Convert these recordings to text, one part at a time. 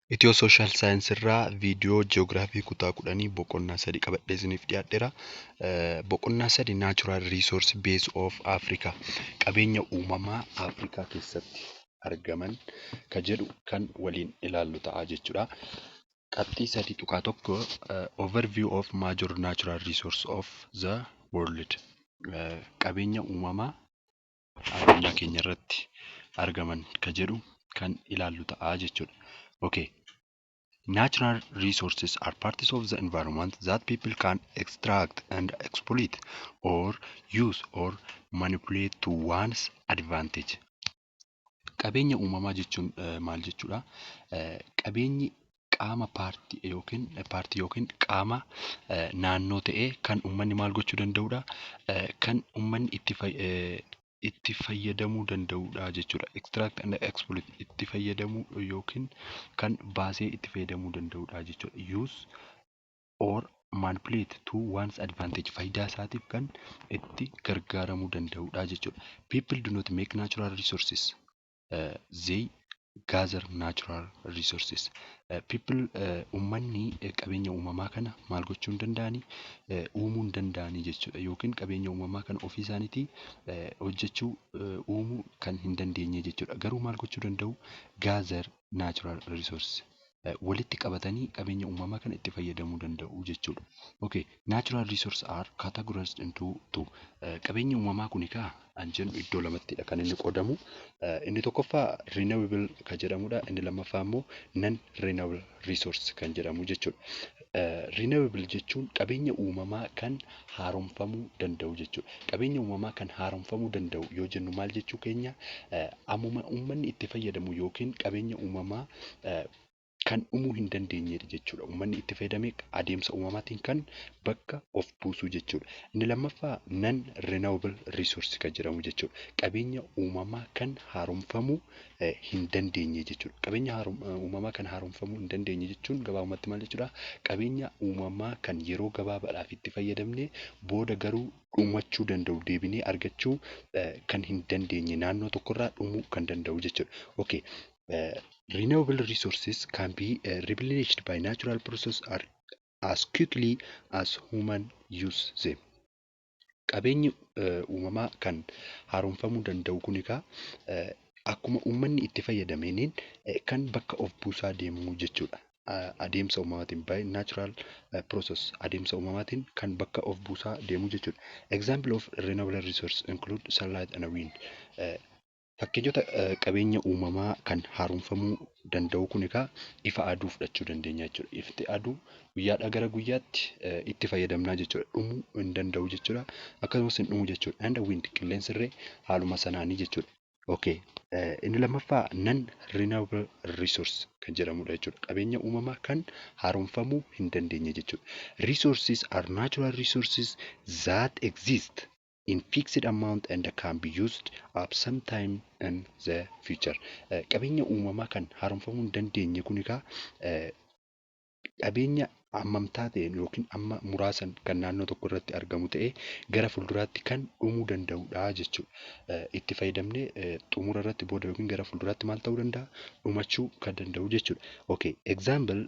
Ethio Social Science irraa viidiyoo ji'oogiraafii kutaa 10 boqonnaa 3 qabadhee isiniif dhiyaadheera. Boqonnaa 3 "Natural Resource Base of Africa" qabeenya uumamaa Afrikaa keessatti argaman kan jedhu kan waliin ilaallu ta'a jechuudha. Qabxii 3.1 "Overview of Major Natural Resource of the World" qabeenya uumamaa addunyaa keenya irratti argaman kan jedhu kan ilaallu ta'a jechuudha. Okay. Natural resources are parts of the environment that people can extract and exploit or use or manipulate to one's advantage. Qabeenya uumamaa jechuun maal jechuudha? Qabeenyi qaama paartii yookiin qaama naannoo ta'ee kan uummanni maal gochuu danda'udha? Kan uummanni itti fayyadamuu danda'udha jechuudha. Extract and exploit, itti fayyadamuu yookiin kan baasee itti fayyadamuu danda'udha jechuudha. Use or manipulate to one's advantage, faayidaa isaatiif kan itti gargaaramuu danda'udha jechuudha. People do not make natural resources. They gather natural resources. People, uummanni qabeenya uumamaa kana maal gochuu hin danda'anii? Uumuu hin danda'anii jechuudha. Yookiin qabeenya uumamaa kana ofii isaaniitii hojjechuu, uumuu kan hin dandeenye jechuudha. Garuu maal gochuu danda'u? Gather natural resources. Walitti qabatanii qabeenya uumamaa kana itti fayyadamuu danda'u jechuudha. Okay, natural resources are categorized into two. Qabeenya uumamaa kun egaa kan jennu iddoo lamattidha kan inni qoodamu. Inni tokkoffaa renewable kan jedhamudha. Inni lammaffaa immoo non renewable resource kan jedhamu jechuudha. Renewable jechuun qabeenya uumamaa kan haaromfamuu danda'u jechuudha. Qabeenya uumamaa kan haaromfamuu danda'u yoo jennu maal jechuu keenya? Ammuma uummanni itti fayyadamu yookiin qabeenya uumamaa kan dhumuu hin dandeenyedha jechuudha. Uummanni itti fayyadamee adeemsa uumamaatiin kan bakka of buusu jechuudha. Inni lammaffaa non renewable resource kan jedhamu jechuudha. Qabeenya uumamaa kan haaromfamuu hin dandeenye jechuudha. Qabeenya uumamaa kan haaromfamuu hin dandeenye jechuun gabaabumatti maal jechuudha? Qabeenya uumamaa kan yeroo gabaabaadhaaf itti fayyadamnee booda garuu dhumachuu danda'u, deebinee argachuu kan hin dandeenye, naannoo tokkorraa dhumuu kan danda'u jechuudha. Okay. Renewable resources can be replenished by natural process as quickly as human use them. Qabeenyi uumamaa kan haaromfamuu danda'u kun egaa akkuma uummanni itti fayyadameen kan bakka of buusaa deemu jechuudha. Adeemsa uumamaatiin, by natural process, adeemsa uumamaatiin kan bakka of buusaa deemu jechuudha. Example of renewable resource include sunlight and wind. Fakkeenyota qabeenya uumamaa kan haaromfamuu danda'u kun egaa ifa aduu fudhachuu dandeenya jechuudha. Ifti aduu guyyaadhaa gara guyyaatti itti fayyadamnaa jechuudha. Dhumuu hin danda'u jechuudha. Akkasumas hin dhumu jechuudha. And wind, qilleensi illee haaluma sanaanii jechuudha. Okay. Inni lammaffaa non renewable resource kan jedhamudha jechuudha. Qabeenya uumamaa kan haaromfamuu hin dandeenye jechuudha. Resources are natural resources that exist in fixed amount and can be used up sometime in the future. Qabeenya uumamaa kan haaromfamuu hin dandeenye kun egaa qabeenya hammamtaa ta'een yookiin hamma muraasan kan naannoo tokko irratti argamu ta'ee gara fuulduraatti kan dhumuu danda'udha jechuudha. Itti fayyadamnee xumura irratti booda yookiin gara fuulduraatti maal ta'uu danda'a? Dhumachuu kan danda'u jechuudha. Okay, example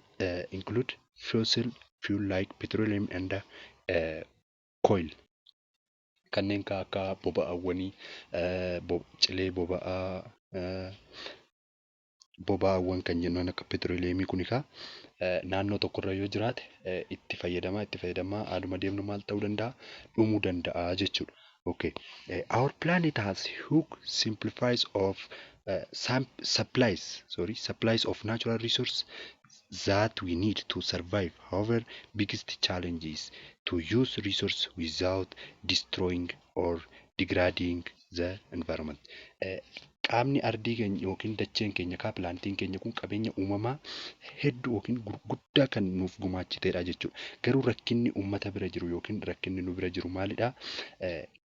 include fossil fuel like petroleum and coal. Kanneen akka boba'aawwanii, cilee boba'aa, boba'aawwan kan jennuun akka petroleumii kun egaa naannoo tokkorra yoo jiraate itti fayyadamaa itti fayyadamaa haaluma deemnu maal ta'uu danda'a? Dhumuu danda'a jechuudha. Okay. Our planet has huge simplifies of some supplies, sorry, supplies of natural resource that we need to survive. However, biggest challenge is to use resource without destroying or degrading the environment. Qaamni ardii keenya yookiin dacheen keenya kaa pilaanetiin keenya kun qabeenya uumamaa hedduu yookiin gurguddaa kan nuuf gumaachitedha jechuudha. Garuu rakkinni uummata bira jiru yookiin rakkinni nu bira jiru maalidhaa?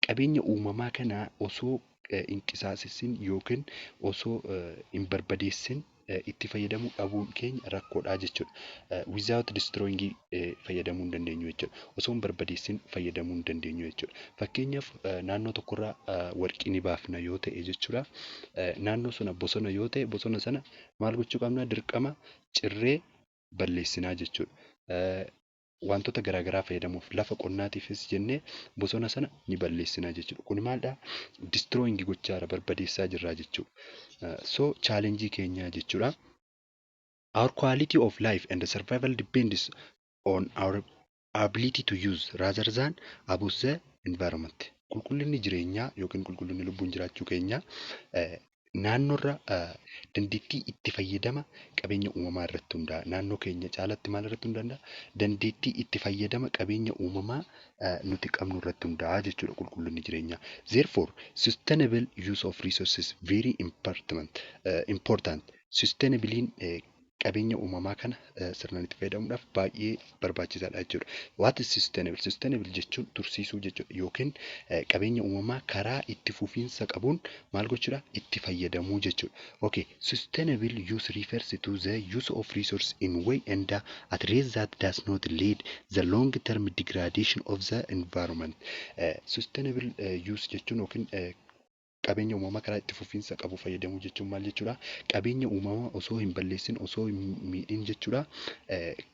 Qabeenya uumamaa kana osoo hin qisaasessin yookiin osoo hin barbadeessin itti fayyadamuu dhabuun keenya rakkoodha jechuudha. Without destroying fayyadamuu hin dandeenyu jechuudha. Osoo hin barbadeessin fayyadamuu hin dandeenyu jechuudha. Fakkeenyaaf, naannoo tokkorraa warqii ni baafna yoo ta'e jechuudha. Naannoo sana bosona yoo ta'e, bosona sana maal gochuu qabna? Dirqama cirree balleessinaa jechuudha. Wantoota garaagaraa fayyadamuuf, lafa qonnaatiifis jennee bosona sana ni balleessinaa jechuudha. Kun maalidhaa? Destroying gochaa jirra, barbadeessaa jirra jechuudha. So challenge keenya jechuudha. Our quality of life and survival depends on our ability to use rather than abuse the environment. Qulqullinni jireenyaa yookiin qulqullinni lubbuun jiraachuu keenyaa naannoorra dandeettii itti fayyadama qabeenya uumamaa irratti hundaa'a. Naannoo keenya caalatti maal irratti hundaa'a? Dandeettii itti fayyadama qabeenya uumamaa nuti qabnu irratti hundaa'a jechuudha qulqullinni jireenyaa. Therefore, sustainable use of resources very important. Sustainably qabeenya uumamaa kana sirnaan itti fayyadamuudhaaf baay'ee barbaachisaadha jechuudha. What is sustainable? Sustainable jechuun tursiisuu jechuudha yookiin qabeenya uumamaa karaa itti fufiinsa qabuun maal gochuudha? Itti fayyadamuu jechuudha. Okay, sustainable use refers to the use of resource in way and at rate that does not lead the long term degradation of the environment. Sustainable use jechuun yookiin qabeenya uumamaa karaa itti fufiinsa qabu fayyadamuu jechuun maal jechuudha? Qabeenya uumamaa osoo hin balleessin, osoo hin miidhin jechuudha.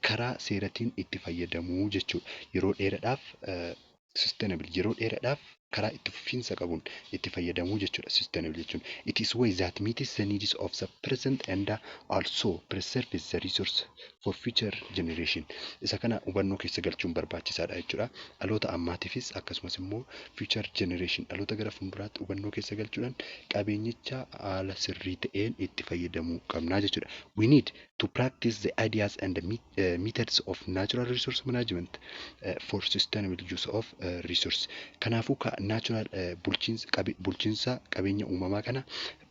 Karaa seeratiin itti fayyadamuu jechuudha. Yeroo dheeraadhaaf sustainable, yeroo dheeraadhaaf karaa itti fufiinsa qabuun itti fayyadamuu jechuudha sustainable jechuun. It is way that meets the needs of the present and also preserves the resource for future generation. Isa kana hubannoo keessa galchuun barbaachisaadha jechuudha. Dhaloota ammaatiifis akkasumas immoo future generation, dhaloota gara fuulduraatti hubannoo keessa galchuudhaan qabeenyicha haala sirrii ta'een itti fayyadamuu qabnaa jechuudha. We need to practice the ideas and the methods of natural resource management for sustainable use of resource. Kanaafuu natural bulchiinsa qabeenya uumamaa kana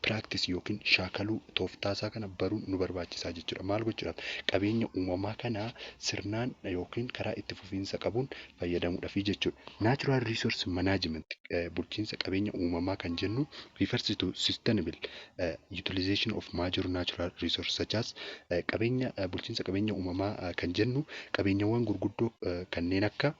practice yookiin shaakaluu, tooftaasaa kana baruun nu barbaachisaa jechuudha. Maal gochuudhaaf? Qabeenya uumamaa kana sirnaan yookiin karaa itti fufiinsa qabuun fayyadamuudhaafi jechuudha. Natural resource management, bulchiinsa qabeenya uumamaa kan jennu, refers to sustainable utilization of major natural resource such as qabeenya bulchiinsa qabeenya uumamaa kan jennu qabeenyawwan gurguddoo kanneen akka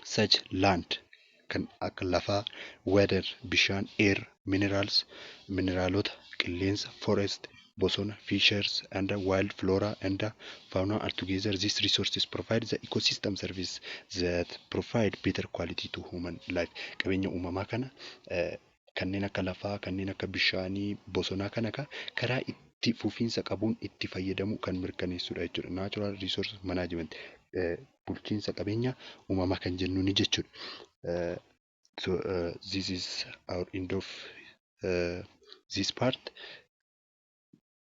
such land, kan akka lafaa, water, bishaan, air, minerals, mineraalota, qilleensa, forest, bosona, fisheries and wild flora and fauna. Altogether, these resources provide the ecosystem service that provide better quality to human life. Qabeenya uumamaa kana kanneen akka lafaa, kanneen akka bishaanii, bosonaa kana karaa itti fufiinsa qabuun itti fayyadamuu kan mirkaneessudha jechuudha. Natural resource management, bulchiinsa qabeenya uumamaa kan jennuuni jechuudha. So this is our end of this part.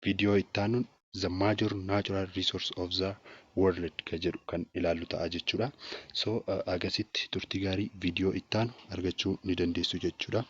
Viidiyoo itti aanuun the major natural resource of the world kan jedhu kan ilaallu ta'a jechuudha. So agasitti turtii gaarii, viidiyoo itti aanu argachuu ni dandeessu jechuudha.